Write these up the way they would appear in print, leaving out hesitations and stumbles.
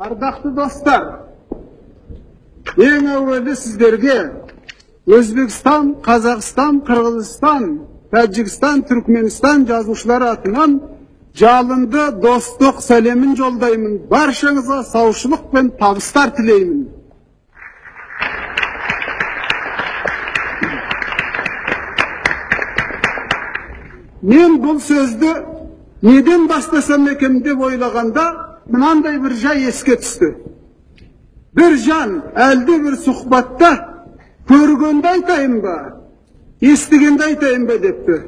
Ардақты достар, ең әуелі сіздерге Өзбекстан, Қазақстан, Қырғызстан, Тәжікстан, Түркменстан жазушылары атынан жалынды достық сәлемін жолдаймын. Баршаңызға саушылық пен табыстар тілеймін. Мен бұл сөзді неден бастасам екен деп ойлағанда, мынандай бір жай еске түсті. Бір жан әлде бір сұхбатта көргенді айтайын ба, естігенді айтайын ба депті.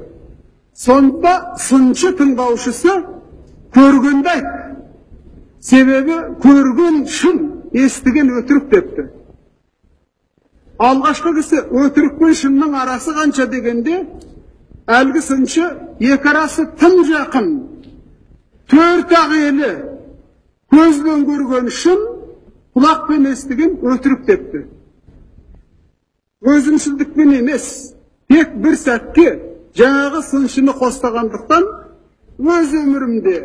Сонда сыншы тыңдаушысы көргенді айт. Себебі көрген шын, естіген өтірік депті. Алғашқы кісі өтірік пен шынның арасы қанша дегенде, әлгі сыншы екі арасы тым жақын, төрт ақ елі, көзбен көрген шын, құлақпен естіген өтірік депті. Өзімшілдікпен емес, тек бір сәтке жаңағы сыншыны қостағандықтан өз өмірімде,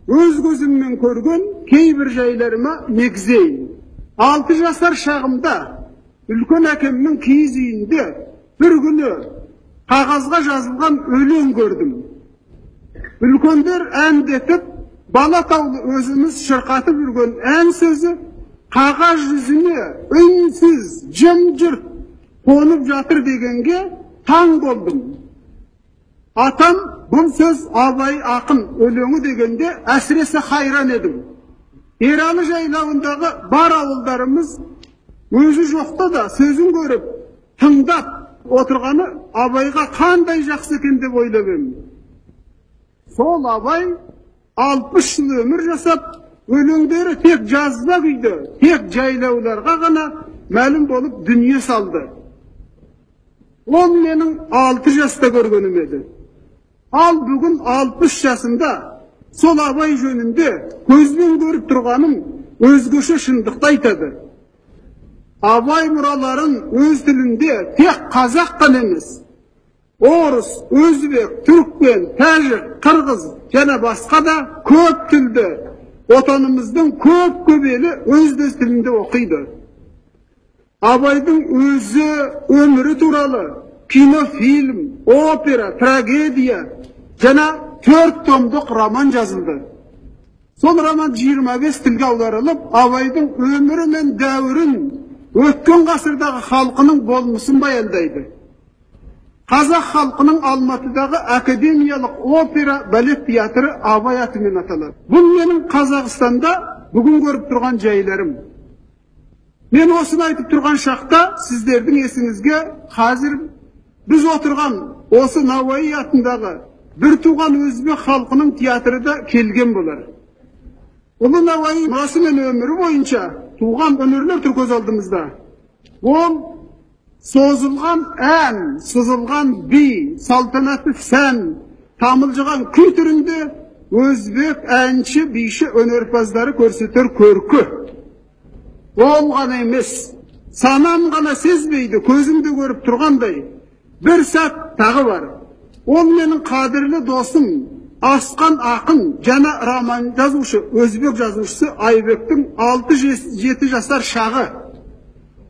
өз көзіммен көрген кейбір жайларыма мегзейін. 6 жасар шағымда үлкен әкемнің киіз үйінде бір күні қағазға жазылған өлең көрдім. Үлкендер әндетіп, бала таулы өзіміз шырқатып жүрген ән сөзі қағаз жүзіне үнсіз, жым-жырт қонып жатыр дегенге таң болдым. Атам бұл сөз Абай ақын өлеңі дегенде әсіресе хайран едім. Ералы жайлауындағы бар ауылдарымыз өзі жоқта да сөзін көріп, тыңдап отырғаны Абайға қандай жақсы екен деп ойлап едім. Сол Абай 60 жыл өмір жасап, өлеңдері тек жазба күйде, тек жайлауларға ғана мәлім болып дүние салды. Ол менің 6 жаста көргенім еді. Ал бүгін 60 жасында сол Абай жөнінде көзбен көріп тұрғаным өзгеше шындықты айтады. Абай мұраларын өз тілінде тек қазақ қана емес, орыс, өзбек, түрікмен, тәжік, қырғыз және басқа да көп тілді отанымыздың көп-көп елі өз тілінде оқиды. Абайдың өзі өмірі туралы кинофильм, опера, трагедия және 4 томдық роман жазылды. Сол роман 25 тілге аударылып, Абайдың өмірі мен дәуірін, өткен ғасырдағы халқының болмысын баяндайды. Қазақ халқының Алматыдағы академиялық опера балет театры Абай атымен аталады. Бұл менің Қазақстанда бүгін көріп тұрған жайларым. Мен осыны айтып тұрған шақта сіздердің есіңізге қазір біз отырған осы Науаи атындағы бір туған өзбек халқының театры да келген болар. Ұлы Науаи мұрасы мен өмірі бойынша туған өнерлер тұр көз алдымызда. Ол созылған ән, сызылған би, салтанатты сән, тамылжыған күй түрінде өзбек әнші, биші өнерпаздары көрсетер көркі. Ол ғана емес, санам ғана сезбейді, көзімді көріп тұрғандай. Бір сәт тағы бар. Ол менің қадірлі досым, асқан ақын және роман жазушы, өзбек жазушысы Айбектің 6-7 жасар шағы.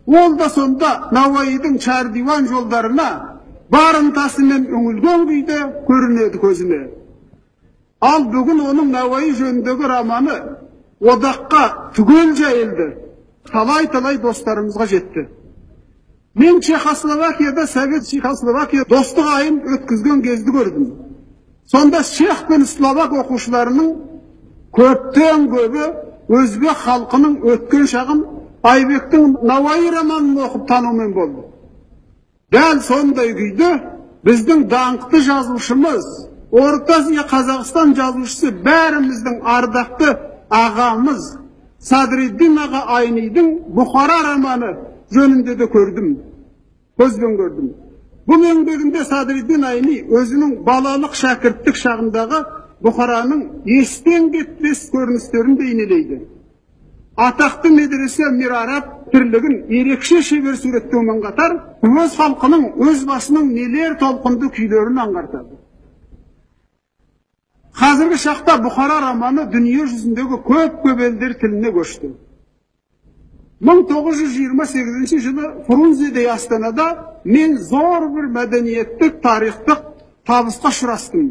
Ол да сонда Науаидің Чардиван жолдарына бар ынтасымен үңілген күйде көрінеді көзіме. Ал бүгін оның Науаи жөніндегі романы одаққа түгел жайылды. Талай-талай достарымызға жетті. Мен Чехословакияда Совет Чехословакия достық айын өткізген кезді көрдім. Сонда чех пен словак оқушыларының көптен көбі өзбек халқының өткен шағын Айбектің Науаи романын оқып танумен болды. Дәл сондай күйде біздің даңқты жазушымыз, Орта Азия Қазақстан жазушысы, бәріміздің ардақты ағамыз Садриддин аға Айнидің Бұхара романы жөнінде де көрдім, көзбен көрдім. Бұл еңбегінде Садриддин Айни өзінің балалық шәкірттік шағындағы Бұхараның естен кетпес көріністерін бейнелейді. Атақты медресе Мир-Араб тірлігін ерекше шебер суреттеумен қатар, өз халқының, өз басының нелер толқынды күйлерін аңғартады. Қазіргі шақта Бұхара романы дүние жүзіндегі көп-көп елдер тіліне көшті. 1928 жылы Фрунзедей Астанада мен зор бір мәдениеттік, тарихтық табысқа ұшырастым.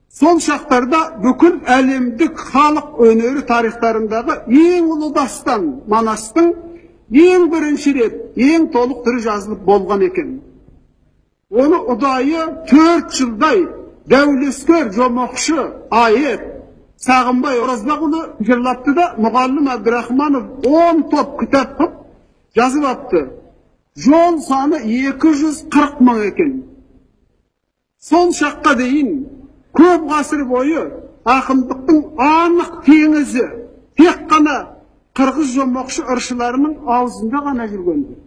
Сол шақтарда бүкіл әлемдік халық өнері тарихтарындағы ең ұлы дастан Манастың ең бірінші рет, ең толық түрі жазылып болған екен. Оны ұдайы 4 жылдай дәулескер жомақшы Айет Сағынбай Оразбақұлы жырлапты да, мұғалім Әбдірахманов 10 топ кітап қып жазып апты. Жол саны 240 мың екен. Сол шаққа дейін көп ғасыр бойы ақындықтың анық теңізі тек қана қырғыз жомақшы ыршыларының аузында ғана жүргенді.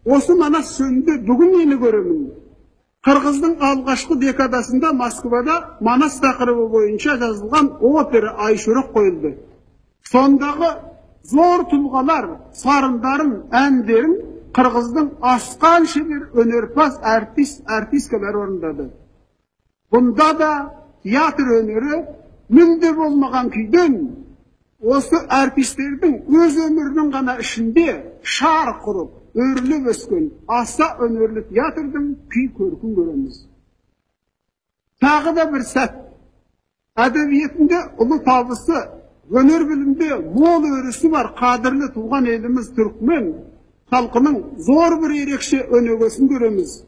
Осы Манас жөнінде бүгін нені көремін? Қырғыздың алғашқы декадасында Москвада Манас тақырыбы бойынша жазылған опера Айшурақ қойылды. Сондағы зор тұлғалар сарындарын, әндерін қырғыздың асқан шебер өнерпаз артист, артисткалар орындады. Бұнда да театр өнері мүлде болмаған күйден осы артистердің өз өмірінің ғана ішінде шар құрып, өріліп өскен аса өнерлі театрдың күй көркін көреміз. Тағы да бір сәт, әдебиетінде ұлы табысы, өнер білімде мол өрісі бар қадірлі туған еліміз түркмен халқының зор бір ерекше өнегесін көреміз.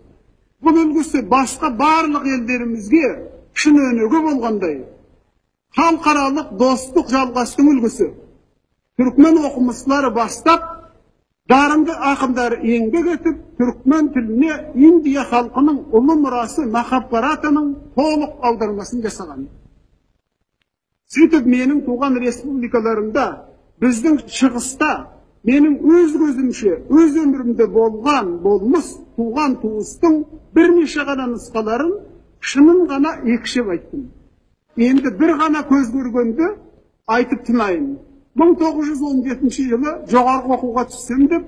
Бұл үлгісі басқа барлық елдерімізге шын өнеге болғандай. Халықаралық достық жалғастың үлгісі. Түркмен оқымыстылары бастап, дарынды ақындар еңбек етіп, түркмен тіліне Индия халқының ұлы мұрасы Махабхаратаның толық аудармасын жасаған. Сөйтіп менің туған республикаларымда, біздің шығыста, менің өз көзімше, өз өмірімде болған болмыс, туған туыстың бірнеше ғана нұсқаларын шынын ғана екшеп айттым. Енді бір ғана көз көргенді айтып тынайын. 1917 жылы жоғарғы оқуға түссем деп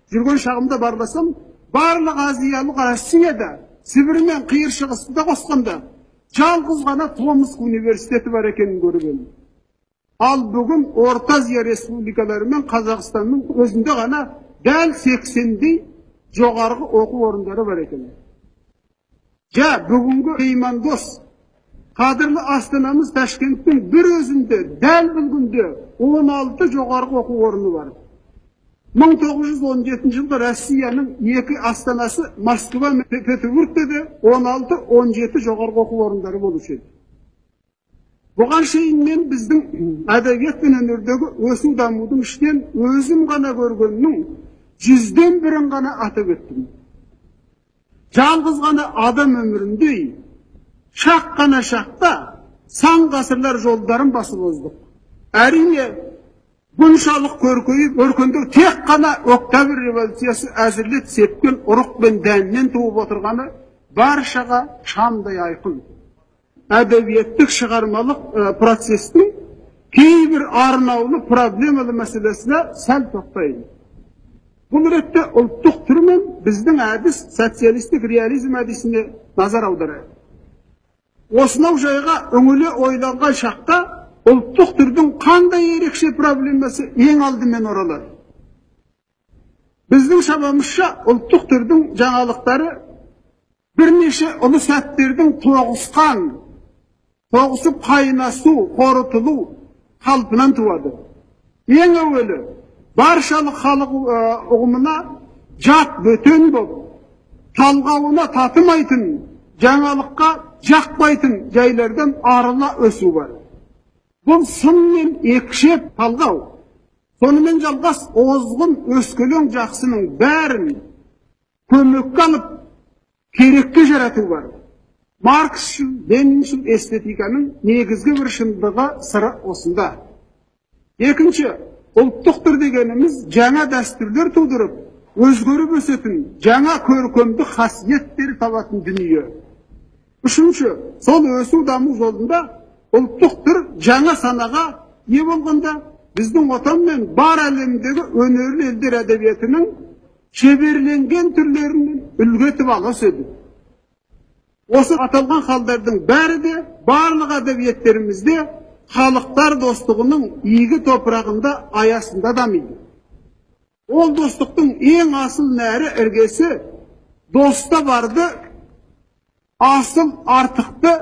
жүрген шағымда барласам, барлық Азиялық Россияда, Сібір мен Қиыр Шығысты да қосқанда жалғыз ғана Томск университеті бар екенін көріп едім. Ал бүгін Орта Азия республикалары мен Қазақстанның өзінде ғана дәл 80-дей жоғарғы оқу орындары бар екен. Жа, бүгінгі меймандос қадірлі астанамыз Ташкенттің бір өзінде дәл бүгінде 16 жоғарғы оқу орны бар. 1917 жылда Россияның екі астанасы Москва мен Петербургте де 16-17 жоғарғы оқу орындары болушы еді. Бұған шейін мен біздің әдебиет пен өнердегі өсу дамудың ішінен өзім ғана көргеннің 100-ден бірін ғана атап өттім. Жалғыз ғана адам өміріндей шақ қана шақта сан ғасырлар жолдарын басып оздық. Әрине, бұншалық көркейіп өркендеу тек қана Октябрь революциясы әзірлеп сепкен ұрық пен дәннен туып отырғаны баршаға шамдай айқын. Әдебиеттік шығармалық процестің кейбір арнаулы проблемалы мәселесіне сәл тоқтайын. Бұл ретте ұлттық түр мен біздің әдіс социалистік реализм әдісіне назар аударайық. Осынау жайға үңіле ойланған шақта ұлттық түрдің қандай ерекше проблемасы ең алдымен оралады. Біздің шамамызша ұлттық түрдің жаңалықтары бірнеше ұлы сәттердің тоғысқан, тоғысып қайнасу, қорытылу қалпынан туады. Ең әуелі баршалық халық ұғымына жат бөтен боп, талғауына татымайтын, жаңалыққа жақпайтын жайлардан арыла өсу бар. Бұл сынмен екшеп талғау. Сонымен жалғас озғын өскелең жақсының бәрін көмекке алып керекке жарату бар. Марксшіл, лениншіл эстетиканың негізгі бір шындығы сыры осында. Екінші, ұлттық түр дегеніміз жаңа дәстүрлер тудырып, өзгеріп өсетін, жаңа көркемдік қасиеттер табатын дүние. Үшінші, сол өсу даму жолында ұлттық түр жаңа санаға ие болғанда біздің отан мен бар әлемдегі өнерлі елдер әдебиетінің шеберленген түрлерін үлгі етіп ала өседі. Осы аталған халдардың бәрі де барлық әдебиеттерімізде халықтар достығының игі топырағында аясында дамиды. Ол достықтың ең асыл нәрі іргесі доста барды асыл артықты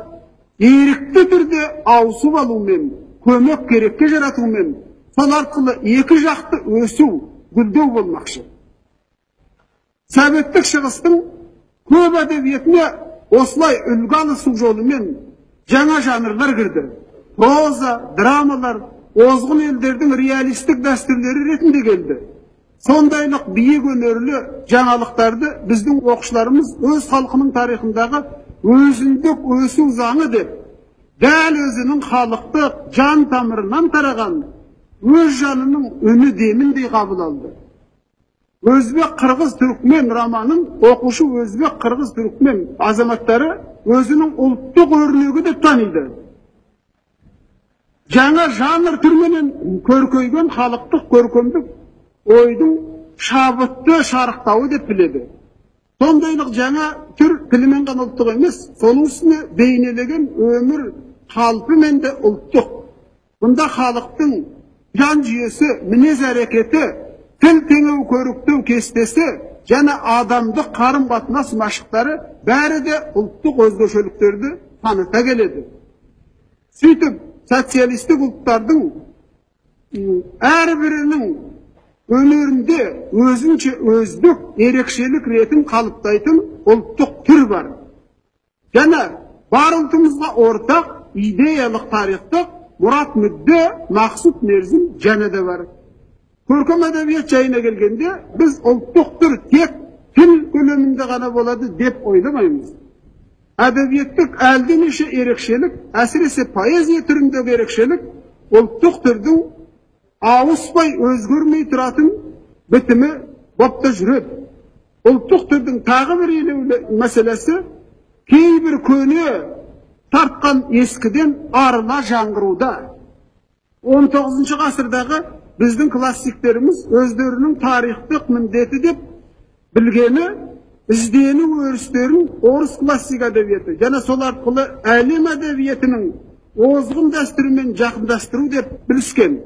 ерікті түрде ауысып алумен, көмек керекке жаратумен, сол арқылы екі жақты өсу, гүлдеу болмақшы. Советтік шығыстың көп әдебиетіне осылай үлгі алысу жолымен жаңа жанрлар кірді. Проза, драмалар озғын елдердің реалистік дәстүрлері ретінде келді. Сондайлық биік өнерлі жаңалықтарды біздің оқушыларымыз өз халқының тарихындағы өзіндік өсу заңы деп, дәл өзінің халықтық жан тамырынан тараған өз жанының үні деміндей қабыл алды. Өзбек, қырғыз, түрікмен романын оқушы өзбек, қырғыз, түрікмен азаматтары өзінің ұлттық өрнегі деп таниды. Жаңа жанр түрменен көркейген халықтық көркемдік ойдың шабытты шарықтауы деп біледі. Сондайлық жаңа түр тілімен ғана ұлттық емес, соның үстіне бейнелеген өмір қалпымен де ұлттық. Бұнда халықтың жан жүйесі, мінез әрекеті, тіл теңеу көріктеу кестесі және адамдық қарым-қатынас машықтары бәрі де ұлттық өзгешеліктерді таныта келеді. Сөйтіп, социалистік ұлттардың әрбірінің өнерінде өзінше өздік ерекшелік ретін қалыптайтын ұлттық түр бар. Және бар ұлтымызға ортақ идеялық тарихтық мұрат мүдде, мақсұт мерзім және де бар. Көркем әдебиет жайына келгенде біз ұлттық түр тек тіл көлемінде ғана болады деп ойламаймыз. Әдебиеттік әлденеше ерекшелік, әсіресе поэзия түріндегі ерекшелік ұлттық түрдің ауыспай өзгермей тұратын бітімі боп та жүреді. Ұлттық түрдің тағы бір елеулі мәселесі кейбір көне тартқан ескіден арыла жаңғыруда. 19 ғасырдағы біздің классиктеріміз өздерінің тарихтық міндеті деп білгені іздену өрістерін орыс классик әдебиеті және сол арқылы әлем әдебиетінің озғын дәстүрімен жақындастыру деп біліскен.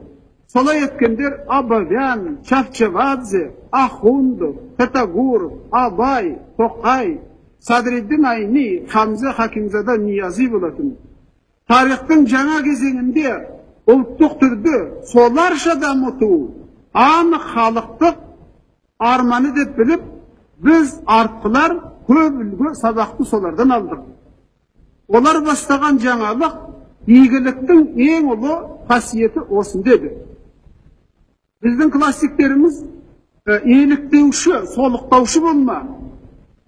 Солай еткендер Абовян, Чавчавадзе, Ахундов, Татагуров, Абай, Тоқай, Садриддин Айни, Хамза Хакимзада Ниязи болатын. Тарихтың жаңа кезеңінде ұлттық түрді соларша дамыту анық халықтық арманы деп біліп, біз артқылар көп үлгі сабақты солардан алдық. Олар бастаған жаңалық игіліктің ең ұлы қасиеті осында еді. Біздің классиктеріміз еліктеуші, солықтаушы болма,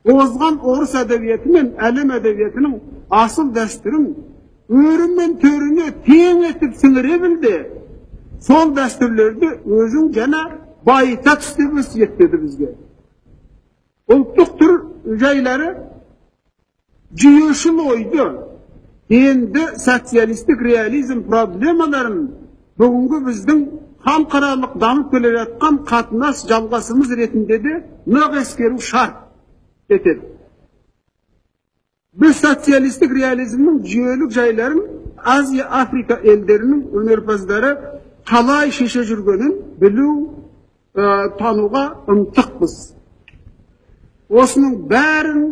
озған орыс әдебиеті мен әлем әдебиетінің асыл дәстүрін өрі мен төріне тең етіп сіңіре білді. Сол дәстүрлерді өзің жаңа байыта түс деп өсиеттеді бізге. Ұлттық түр жайлары жүйешіл ойды, енді социалистік реализм проблемаларын бүгінгі біздің халықаралық дамып келе жатқан қатынас жалғасымыз ретінде де нық ескеру шарт етеді. Біз социалистік реализмнің жүйелік жайларын Азия, Африка елдерінің өнерпаздары қалай шеше жүргенін білу, тануға ынтықпыз. Осының бәрін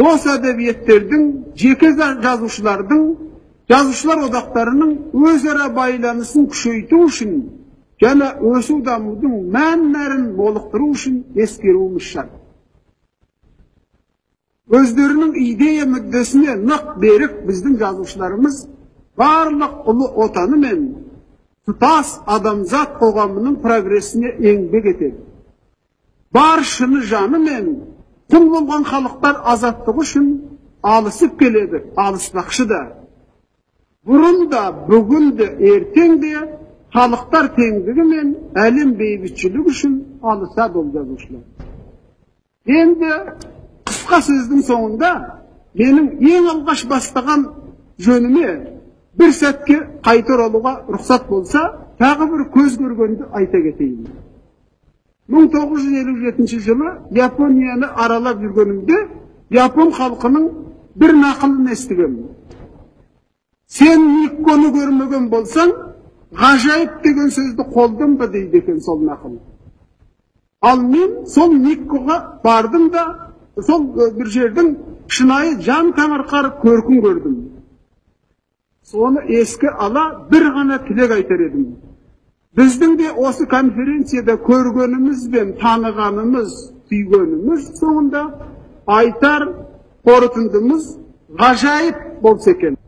дос әдебиеттердің, жеке жазушылардың, жазушылар одақтарының өзара байланысын күшейту үшін және өсу дамудың мән-нәрін молықтыру үшін ескеруіміз шарт. Өздерінің идея мүддесіне нық берік біздің жазушыларымыз барлық ұлы отаны мен тұтас адамзат қоғамының прогресіне еңбек етеді. Бар шыны жаны мен құл болған халықтар азаттығы үшін алысып келеді, алыспақшы да. Бұрын да, бүгін де, ертең де халықтар теңдігі мен әлем бейбітшілігі үшін алысады ол жазушылар. Енді қысқа сөздің соңында менің ең алғаш бастаған жөніме бір сәтке қайта оралуға рұқсат болса, тағы бір көз көргенді айта кетейін. 1957 жылы Японияны аралап жүргенімде Япон халқының бір нақылын естігенмін. Сен Никконы көрмеген болсаң, ғажайып деген сөзді қолданба дейді екен сол нақыл. Ал мен сол Никкоға бардым да, сол бір жердің шынайы жан таңырқар көркін көрдім. Соны еске ала бір ғана тілек айтар едім. Біздің де осы конференцияда көргеніміз бен танығанымыз, түйгеніміз соңында айтар қорытындымыз ғажайып болса екен.